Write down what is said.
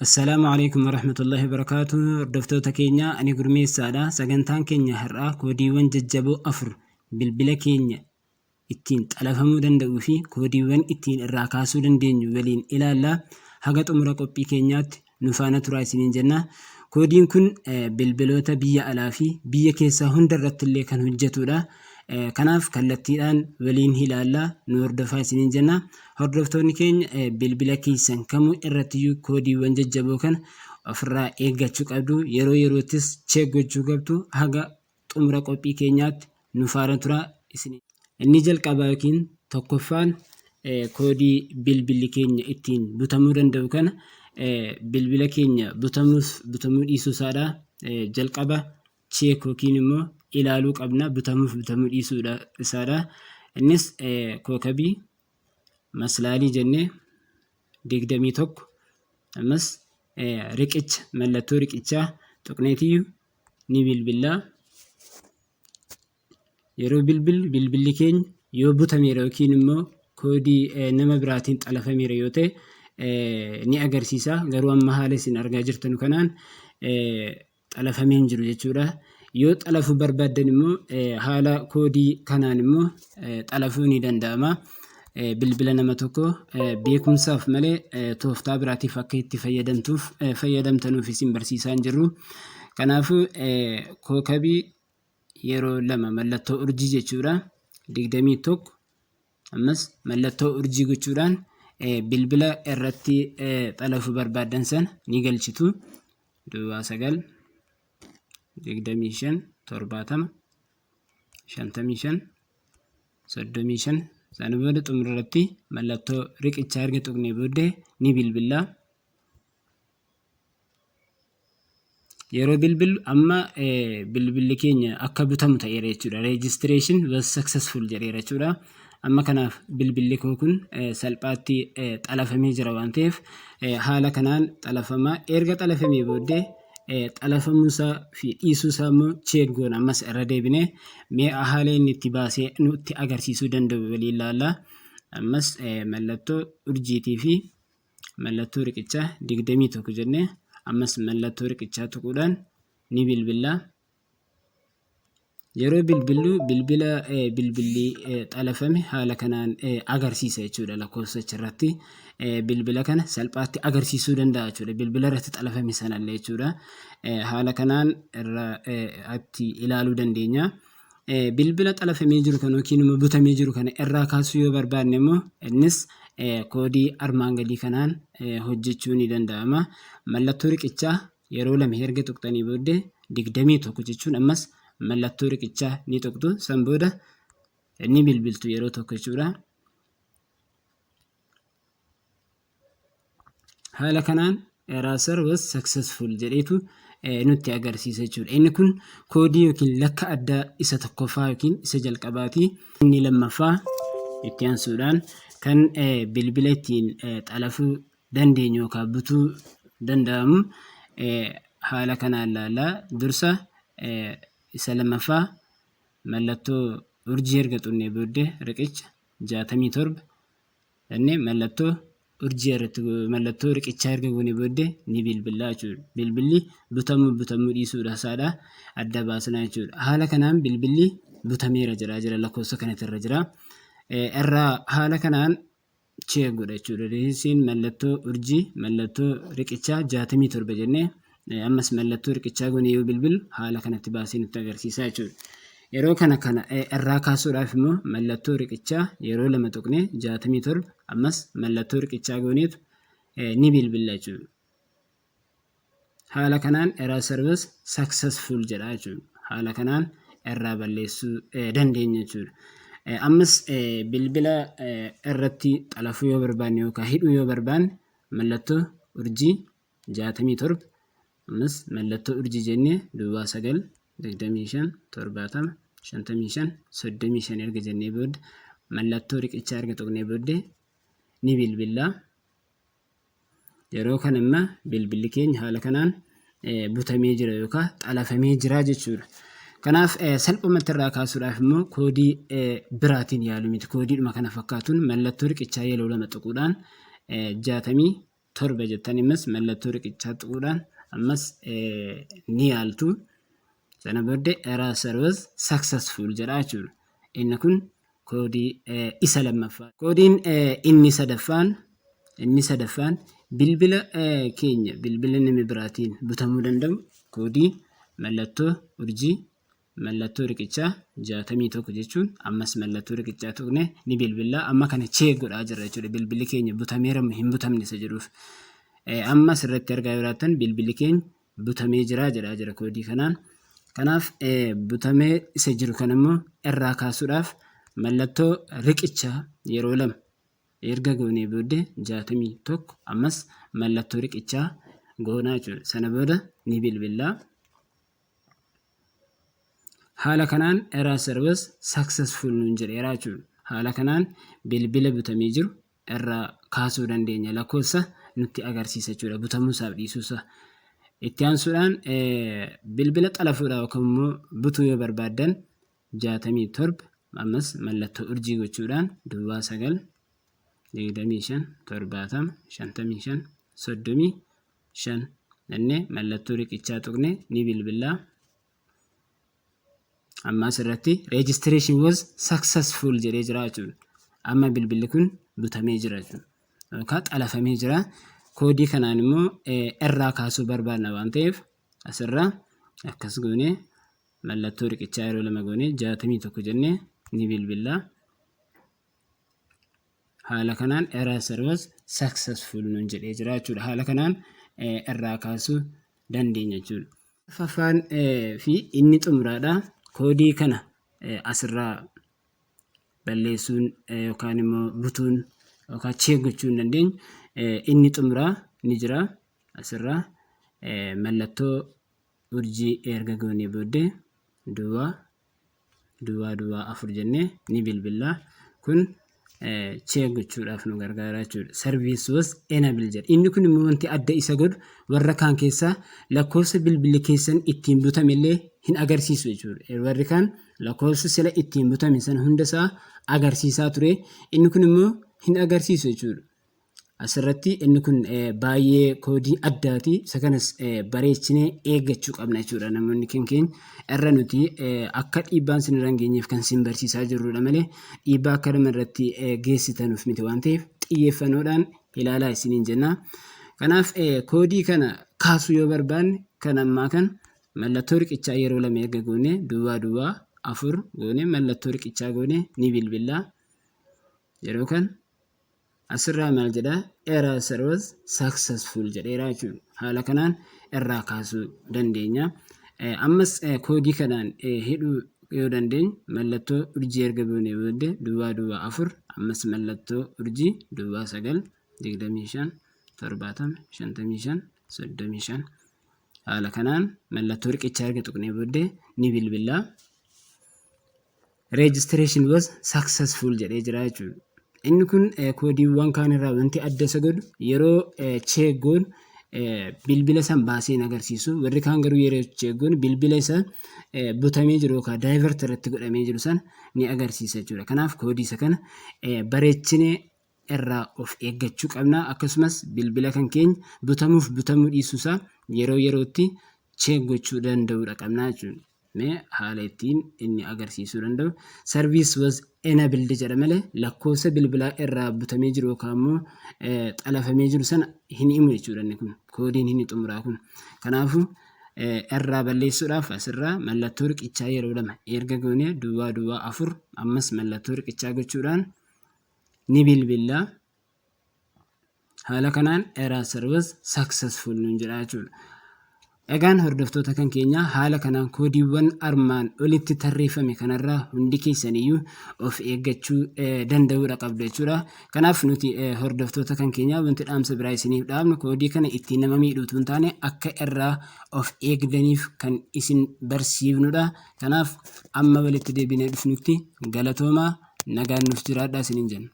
Assalaamu alaikum warahmatullahi wabarakaatuh. Hordoftoota keenya, ani Gurmeessaadha. Sagantaan keenya har'aa koodiiwwan jajjaboo afur bilbila keenya ittiin xalafamuu danda'uu fi koodiiwwan ittiin irraa kaasuu dandeenyu waliin ilaalla. Haga xumura qophii keenyaatti nu faana turaa isiniin jenna. Koodiin kun bilbiloota biyya alaa fi biyya keessaa hunda irratti illee kan hojjetudha. Kanaaf kallattiidhaan waliin ilaalla, nu hordofaa isiniin jenna. Hordoftoonni keenya, bilbila keessan kamuu irrattiyyuu koodiiwwan jajjaboo kana ofirraa eeggachuu qabdu. Yeroo yeroottis check gochuu qabdu. Haga xumura qophii keenyaatti nu faana turaa isin. Inni jalqabaa yookiin tokkoffaan koodii bilbilli keenya ittiin butamuu danda'u kana bilbila keenya butamuuf butamuu dhiisuu isaadha. Jalqaba check yookiin immoo ilaaluu qabna, butamuuf butamuu dhiisuu isaadha. Innis kookabii maslaalii jennee 21 ammas riqicha, mallattoo riqichaa tuqneetiyyuu ni bilbillaa. Yeroo bilbillu bilbilli keenya yoo butameera yookiin immoo koodii nama biraatiin xalafameera yoo ta'e ni agarsiisa. Garuu amma haala isin argaa jirtan kanaan xalafamee hin jiru jechuudha. Yoo xalafuu barbaaddan immoo haala koodii kanaan immoo xalafuu ni danda'ama. Bilbila nama tokko beekumsaaf malee tooftaa biraatiif akka itti fayyadamtuuf fayyadamtanuuf isin barsiisaa hin jirru. Kanaafuu kookabii yeroo lama mallattoo urjii jechuudha. 21 ammas mallattoo urjii gochuudhaan bilbila irratti xalafuu barbaaddan sana ni galchitu. Duwwaa 9 25 70 55 35. Sana booda xumura irratti mallattoo riqichaa erga tuqnee booddee ni bilbilla. Yeroo bilbillu amma bilbilli keenya akka butamu ta'eera jechuudha. Registration was successful jedheera jechuudha. Amma kanaaf bilbilli koo kun salphaatti xalafamee jira waan ta'eef haala kanaan xalafama. Erga xalafamee booddee xalafamuu isaa fi dhiisuu isaa immoo check goona. Ammas irra deebinee mee haala inni itti baasee nutti agarsiisuu danda'u waliin ilaalla. Ammas mallattoo urjiitii fi mallattoo riqichaa 21 jennee ammas mallattoo riqichaa tuquudhaan ni bilbilla. Yeroo bilbillu bilbila bilbilli xalafame haala kanaan agarsiisa jechuudha lakkoofsa achirratti. Bilbila kana salphaatti agarsiisuu danda'a jechuudha. Bilbila irratti xalafame sanallee jechuudha. Haala kanaan irra itti ilaaluu dandeenya. Bilbila xalafamee jiru kana yookiin immoo butamee jiru kana irraa kaasuu yoo barbaanne immoo innis koodii armaan gadii kanaan hojjechuu ni danda'ama. Mallattoo riqichaa yeroo lama erga tuqxanii booddee 21 jechuun ammas mallattoo riqichaa ni tuqxu. San booda ni bilbiltu yeroo tokko jechuudha. Haala kanaan "Eraser was successful" jedheetu nutti agarsiisa jechuudha. Inni kun koodii yookiin lakka addaa isa tokkoffaa yookiin isa jalqabaati. Inni lammaffaa itti aansuudhaan kan bilbila ittiin xalafuu dandeenyu yookaan butuu danda'amu haala kanaan ilaalla. Dursa isa lammaffaa mallattoo urjii erga xunnee booddee riqicha 67 jennee mallattoo urjii irratti mallattoo riqichaa erga goone booddee ni bilbilla jechuudha. Bilbilli butamuu butamuu dhiisuudha isaadha adda baasnaa jechuudha. Haala kanaan bilbilli butameera jedhaa jira, lakkoofsa kanatti irra jira. Irraa haala kanaan check godha jechuudha. Isiin mallattoo urjii mallattoo riqichaa 67 jennee ammas mallattoo riqichaa goone yoo bilbilu haala kanatti baasee nutti agarsiisa jechuudha. Yeroo kana kana irraa kaasuudhaaf immoo mallattoo riqichaa yeroo lama tuqnee 67 ammas mallattoo riqichaa gooneetu ni bilbilla jechuudha. Haala kanaan "Erase was successful" jedha jechuudha. Haala kanaan irraa balleessuu dandeenya jechuudha. Ammas bilbila irratti xalafuu yoo barbaanne yookaan hidhuu yoo barbaanne mallattoo urjii 67 ammas mallattoo urjii jennee duwwaa 9 25 70 55 35 erga jennee booda mallattoo riqichaa erga tuqnee booddee ni bilbilla. Yeroo kana immoo bilbilli keenya haala kanaan butamee jira yookaan xalafamee jira jechuudha. Kanaaf salphumatti irraa kaasuudhaaf immoo koodii biraatiin yaaluu miti. Koodiidhuma kana fakkaatuun mallattoo riqichaa yeroo lama tuquudhaan 67 7 jettanii ammas mallattoo riqichaa tuquudhaan ammas ni yaaltu. Sana booddee "Erasure was successful" jedha jechuudha. Inni kun koodii isa lammaffaa. Koodiin inni sadaffaan bilbila keenya bilbila nama biraatiin butamuu danda'u koodii mallattoo urjii mallattoo riqichaa 61 jechuun ammas mallattoo riqichaa tuqne ni bilbilla. Amma kana check godhaa jirra jechuudha. Bilbilli keenya butameera moo hin butamne isa jedhuuf. Amma asirratti argaa jiraattan bilbilli keenya butamee jira jedhaa jira koodii kanaan. Kanaaf butamee isa jiru kan immoo irraa kaasuudhaaf mallattoo riqichaa yeroo lama erga goonee booddee 61 ammas mallattoo riqichaa goonaa jechuudha. Sana booda ni bilbillaa. Haala kanaan "Erasure was successful" nuun jedheera jechuudha. Haala kanaan bilbila butamee jiru irraa kaasuu dandeenya. Lakkoofsa nutti agarsiisa jechuudha, butamuusaaf dhiisuusaa. Itti aansuudhaan bilbila xalafuudhaaf yookaan immoo butuu yoo barbaaddan 67 ammas mallattoo urjii gochuudhaan 09 25 70 55 35 jennee mallattoo riqichaa tuqne ni bilbillaa. Amma asirratti "Registration was successful" jedhee jira jechuudha. Amma bilbilli kun butamee jira jechuudha. Yookaan xalafamee jira. Koodii kanaan immoo irraa kaasuu barbaadna waan ta'eef asirraa akkas goonee mallattoo riqichaa yeroo lama goonee 61 jennee ni bilbillaa. Haala kanaan "Erasure was successful" nuun jedhee jira jechuudha. Haala kanaan irraa kaasuu dandeenya jechuudha. Arfaffaan fi inni xumuraadha. Koodii kana asirraa balleessuun yookaan immoo butuun yookaan check gochuu hin dandeenyu. Inni xumuraa ni jira. Asirraa mallattoo urjii erga goonee booddee duwwaa duwwaa duwwaa afur jennee ni bilbillaa. Kun check gochuudhaaf nu gargaara jechuudha. "Service was enable" jedha. Inni kun immoo wanti adda isa godhu warra kaan keessaa lakkoofsa bilbilli keessan ittiin butame illee hin agarsiisu jechuudha. Warri kaan lakkoofsa sila ittiin butame sana hundasaa agarsiisaa ture. Inni kun immoo hin agarsiisu jechuudha. Asirratti inni kun baay'ee koodii addaati. Isa kanas bareechinee eeggachuu qabna jechuudha. Namoonni keenya irra nuti akka dhiibbaan isin irra hin geenyeef kan isin barsiisaa jirrudha malee dhiibbaa akka nama irratti geessitanuuf miti waan ta'eef xiyyeeffannoodhaan ilaalaa isiniin jenna. Kanaaf koodii kana kaasuu yoo barbaanne kan ammaa kan mallattoo riqichaa yeroo lama erga goone duwwaa duwwaa afur goone mallattoo riqichaa goone ni bilbilla. Yeroo kan asirraa maal jedhaa? "Erasure was successful" jedheera jechuudha. Haala kanaan irraa kaasuu dandeenya. Ammas koodii kanaan hidhuu yoo dandeenyu mallattoo urjii erga goonee booddee duwwaa duwwaa afur ammas mallattoo urjii duwwaa 9 25 70 55 35 haala kanaan mallattoo riqichaa erga tuqnee booddee ni bilbilla. "Registration was successful" jedhee jira jechuudha. Inni kun koodiiwwan kaan irraa wanti adda isa godhu yeroo check goonu bilbila san baasee hin agarsiisu. Warri kaan garuu yeroo check goonu bilbila isa butamee jiru yookaan divert irratti godhamee jiru sana ni agarsiisa jechuudha. Kanaaf koodii isa kana bareechinee irraa of eeggachuu qabna. Akkasumas bilbila kan keenya butamuuf butamuu dhiisuusaa yeroo yerootti check gochuu danda'uudha qabna jechuudha. Mee haala ittiin inni agarsiisuu danda'u "Service was enabled" jedha malee lakkoofsa bilbilaa irraa butamee jiru yookaan immoo xalafamee jiru sana hin himu jechuudha inni kun, koodiin inni xumuraa kun. Kanaafuu irraa balleessuudhaaf asirraa mallattoo riqichaa yeroo lama erga goonee duwwaa duwwaa afur ammas mallattoo riqichaa gochuudhaan ni bilbilla. Haala kanaan "Erasure was successful" nuun jedha jechuudha. Egaan hordoftoota kan keenyaa, haala kanaan koodiiwwan armaan olitti tarreeffame kanarraa hundi keessaniyyuu of eeggachuu danda'uudha qabdu jechuudha. Kanaaf nuti hordoftoota kan keenyaa wanti dhaamsa biraa isiniif dhaabnu koodii kana ittiin nama miidhuutu hin taane akka irraa of eegdaniif kan isin barsiifnudha. Kanaaf amma walitti deebinee dhufnutti galatoomaa, nagaan nuuf jiraadhaa isiniin jenna.